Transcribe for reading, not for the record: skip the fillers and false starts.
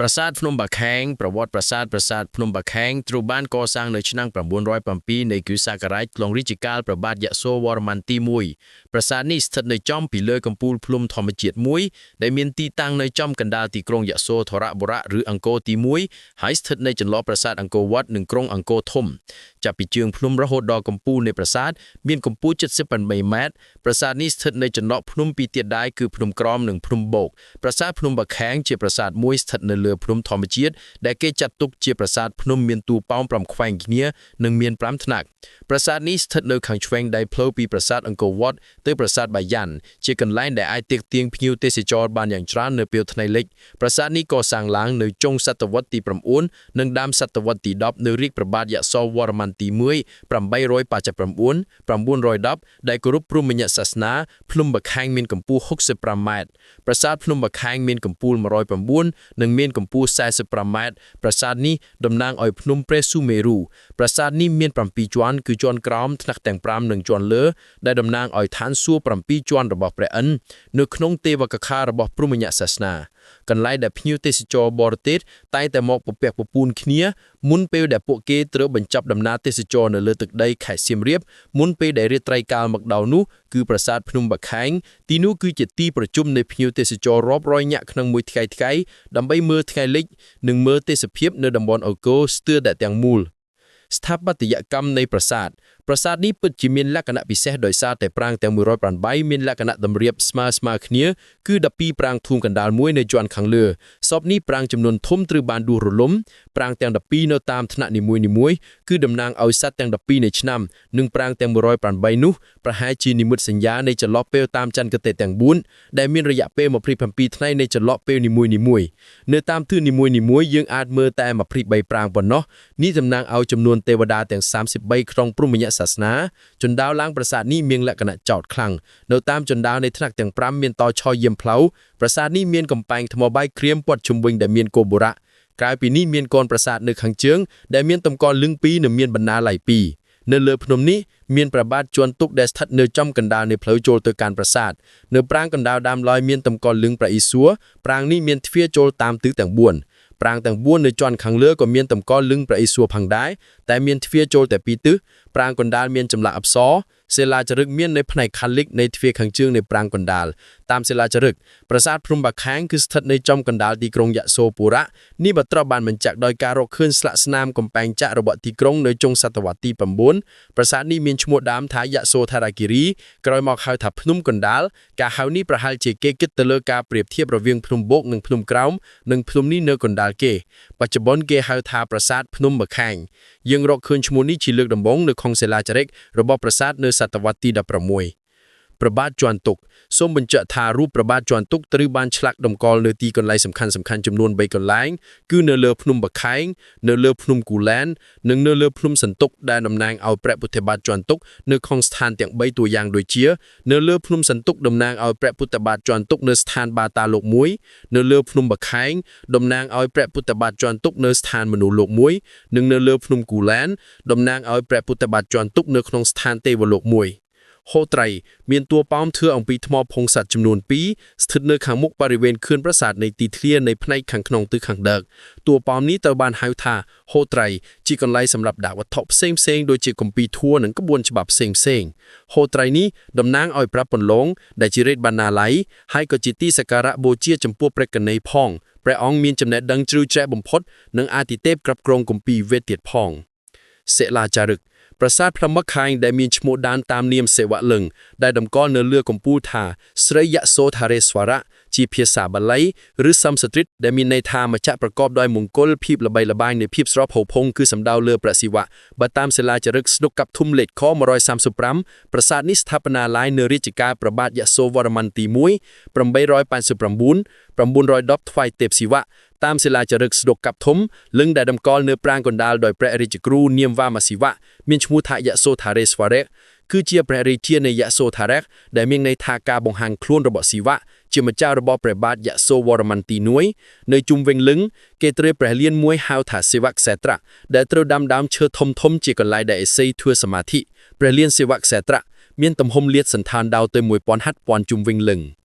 ប្រាសាទភ្នំបាខែងប្រវត្តិប្រាសាទប្រាសាទភ្នំបាខែងត្រូវបានកសាងនៅឆ្នាំ907នៃគ្រិស្តសករាជក្នុងរាជកាលព្រះបាទយសោវរ្ម័នទី1ប្រាសាទនេះស្ថិតនៅចំពីលើកំពូលភ្នំធម្មជាតិមួយដែលមានទីតាំងនៅចំកណ្ដាលទីក្រុងយសោធរបុរៈឬអង្គរទី1ហើយស្ថិតនៅចន្លោះប្រាសាទអង្គរវត្តនិងក្រុងអង្គរធំចាប់ពីជើងភ្នំរហូតដល់កំពូលនៃប្រាសាទមានកម្ពស់78ម៉ែត្រប្រាសាទនេះស្ថិតនៅចន្លោះភ្នំពីរទៀតដែរគឺភ្នំក្រមនិងភ្នំបូកប្រាសាទភ្នំបាខែងជាប្រាសាទមួយស្ថិតនៅលើភ្នំធម្មជាតិដែលគេចាត់ទុកជាប្រាសាទភ្នំមានតួប៉ោង5ខ្វែងគ្នានិងមាន5ថ្នាក់ប្រាសាទនេះស្ថិតនៅខាងឆ្វេងដៃផ្លូវពីប្រាសាទអង្គរវត្តទៅប្រាសាទបាយ៉ាន់ជាកន្លែងដែលអាចទាក់ទាញភ្ញៀវទេសចរបានយ៉ាងច្រើននៅពេលថ្ងៃលិចប្រាសាទនេះកសាងឡើងនៅចុងសតវត្សទី9និងដើមសតវត្សទី10នៅរាជព្រះបាទយសោវរ្ម័នទី1 889 910ដែលគោរពព្រហ្មញ្ញសាសនាភ្នំបាខែងមានកម្ពស់65ម៉ែត្រប្រាសាទភ្នំបាខែងមានកម្ពស់109និងមានកម្ពស់45ម៉ែត្រប្រាសាទនេះតំណាងឲ្យភ្នំព្រះសុមេរុប្រាសាទនេះមាន7ជាន់គឺជាន់ក្រោមថ្នាក់ទាំង5និងជាន់លើដែលតំណាងឲ្យឋានសួគ៌7ជាន់របស់ព្រះឥន្ទនៅក្នុងទេវកថារបស់ព្រហ្មញ្ញសាសនាកន្លែងដែលភ្ញៀវទេសចរបរទេសតែងតែមកពពាក់ពពូនគ្នាមុនពេលដែលពួកគេត្រូវបញ្ចប់ដំណើរទេសចរនៅលើទឹកដីខេត្តសៀមរាបមុនពេលដែលរាត្រីកាលមកដល់នោះគឺប្រាសាទភ្នំបាខែងទីនោះគឺជាទីប្រជុំនៃភ្ញៀវទេសចររាប់រយនាក់ក្នុងមួយថ្ងៃថ្ងៃដើម្បីមើលថ្ងៃលិចនិងមើលទេសភាពនៅតំបន់អង្គរស្ទើរតែទាំងមូលស្ថាបត្យកម្មនៃប្រាសាទប្រាសាទនេះពិតជាមានលក្ខណៈពិសេសដោយសារតែប្រាង្គទាំង108មានលក្ខណៈតម្រៀបស្មើស្មើគ្នាគឺ12ប្រាង្គធំកណ្ដាលមួយនៅជាន់ខាងលើសពនេះប្រាង្គចំនួនធំត្រូវបានដួលរលំប្រាង្គទាំង12នៅតាមថ្នាក់នីមួយៗគឺតំណាងឲ្យសត្វទាំង12នៃឆ្នាំនិងប្រាង្គទាំង108នោះប្រហែលជានិមិត្តសញ្ញានៃចន្លោះពេលតាមចន្ទគតិទាំង4ដែលមានរយៈពេល27ថ្ងៃនៃចន្លោះពេលនីមួយៗនៅតាមទិសនីមួយៗយើងអាចមើលតែ23ប្រាង្គប៉ុណ្ណោះនេះតំណាងឲ្យចំនួនទេវតាទាំង33ក្នុងព្រហ្មញ្ញសាសនាជណ្ដើរឡើងប្រាសាទនេះមានលក្ខណៈចោតខ្លាំងនៅតាមជណ្ដើរនៃថ្នាក់ទាំង5មានតឆយាមផ្លូវប្រាសាទនេះមានកំពែងថ្មបាយក្រៀមព័ទ្ធជុំវិញដែលមានគោបុរៈក្រៅពីនេះមានកូនប្រាសាទនៅខាងជើងដែលមានតម្កល់លឹង2និងមានបណ្ណាល័យ2នៅលើភ្នំនេះមានព្រះបាទជន់ទុកដែលស្ថិតនៅចំកណ្ដាលនៃផ្លូវចូលទៅកាន់ប្រាសាទនៅប្រាង្គកណ្ដាលដើមឡើយមានតម្កល់លឹងព្រះឥសូរប្រាង្គនេះមានទ្វារចូលតាមទិសទាំង4ប្រាង្គទាំង4នៅជាន់ខាងលើក៏មានតម្កល់លឹងព្រះឥសូរផងដែរតែមានទ្វារចូលតែពីរទិសប្រាង្គកណ្ដាលមានចម្លាក់អប្សរសិលាចារឹកមាននៅផ្នែកខាងលិចនៃទ្វារខាងជើងនៃប្រាង្គកណ្ដាលតាមសិលាចារឹកប្រាសាទភ្នំបាខាងគឺស្ថិតនៅចំកណ្ដាលទីក្រុងយសោបុរៈនេះបើត្រូវបានបញ្ជាក់ដោយការរកឃើញស្លាកស្នាមកំពែងចាក់របស់ទីក្រុងនៅចុងសតវត្សទី9ប្រាសាទនេះមានឈ្មោះដើមថាយសោធរាគិរីក្រោយមកហៅថាភ្នំកណ្ដាលការហៅនេះប្រហែលជាគេគិតទៅលើការប្រៀបធៀបរវាងភ្នំបូកនិងភ្នំក្រោមនិងភ្នំនេះនៅកណ្ដាលគេបច្ចុប្បន្នគេហៅថាប្រាសាទភ្នំបាខាងយើងរកឃើញឈ្មោះនេះជាលើកដំបូងនៅក្នុងសិលាចារឹករបស់ប្រាសាទនៅសតវត្សទី16ព្រះបាទជន់ទុកសូមបញ្ជាក់ថារូបព្រះបាទជន់ទុកត្រូវបានឆ្លាក់តម្កល់នៅទីកន្លែងសំខាន់សំខាន់ចំនួន3កន្លែងគឺនៅលើភ្នំបាខែងនៅលើភ្នំគូលែននិងនៅលើភ្នំសន្ទុកដែលតំណាងឲ្យព្រះពុទ្ធបាទជន់ទុកនៅក្នុងស្ថានទាំង3តួយ៉ាងដូចជានៅលើភ្នំសន្ទុកតំណាងឲ្យព្រះពុទ្ធបាទជន់ទុកនៅស្ថានបាតាលោកមួយនៅលើភ្នំបាខែងតំណាងឲ្យព្រះពុទ្ធបាទជន់ទុកនៅស្ថានមនុស្សលោកមួយនិងនៅលើភ្នំគូលែនតំណាងឲ្យព្រះពុទ្ធបាទជន់ទុកនៅក្នុងស្ថានទេវលោកមួយហូត្រីមានតួប៉ោមធ្វើអំពីថ្មភងសត្វចំនួន2ស្ថិតនៅខាងមុខបរិវេណខឿនប្រាសាទនៃទីធ្លានៃផ្នែកខាងក្នុងទិសខាងដើកតួប៉ោមនេះត្រូវបានហៅថាហូត្រីជាកន្លែងសម្រាប់ដាក់វត្ថុផ្សេងផ្សេងដូចជាគម្ពីរធัวនិងក្បួនច្បាប់ផ្សេងផ្សេងហូត្រីនេះតំណាងឲ្យប្រាប់ពន្លងដែលជារាជបណ្ណាល័យហើយក៏ជាទីសក្ការៈបូជាចំពោះព្រះកណីផងព្រះអង្គមានចំណេះដឹងជ្រៅជ្រះបំផុតនិងអាទិទេពគ្រប់គ្រងគម្ពីរវេទទៀតផងសិលាចារឹកប្រាសាទភ្នំបាខែងដែលមានឈ្មោះដានតាមនាមសិវលឹងដែលតម្កល់នៅលើកំពូលថាស្រីយសោធរេស្វរៈជាភាសាបាលីឬសំស្ក្រឹតដែលមានន័យថាម្ចាស់ប្រកបដោយមង្គលភាពល្បីល្បាញនៃភាពស្រស់ផូរផង់គឺសំដៅលើព្រះសិវៈបើតាមសិលាចារឹកស្នុកកាប់ធំលេខខ135ប្រាសាទនេះស្ថាបនាឡើងនៅរាជកាលព្រះបាទយសោវរ្ម័នទី1 889 910ថ្វាយទេពសិវៈតាមសិលាចារឹកស្ដុកកាប់ធំលឹងដែលតម្កល់នៅប្រាង្គកណ្ដាលដោយព្រះរាជគ្រូនាមវាមសិវៈមានឈ្មោះថាយសោថារេស្វរៈគឺជាព្រះរាជានៃយសោថារៈដែលមានន័យថាការបង្ហាញខ្លួនរបស់សិវៈជាម្ចាស់របស់ព្រះបាទយសោវរ្ម័នទី1នៅជុំវិញលឹងគេត្រូវព្រះលានមួយហៅថាសិវៈក្សេត្រៈដែលត្រូវដាំដើមឈើធំធំជាកន្លែងដែលអេសីធ្វើសមាធិព្រះលានសិវៈក្សេត្រៈមានទំហំលាតសន្ធានដល់ទៅ1000ហាត់ពាន់ជុំវិញលឹង។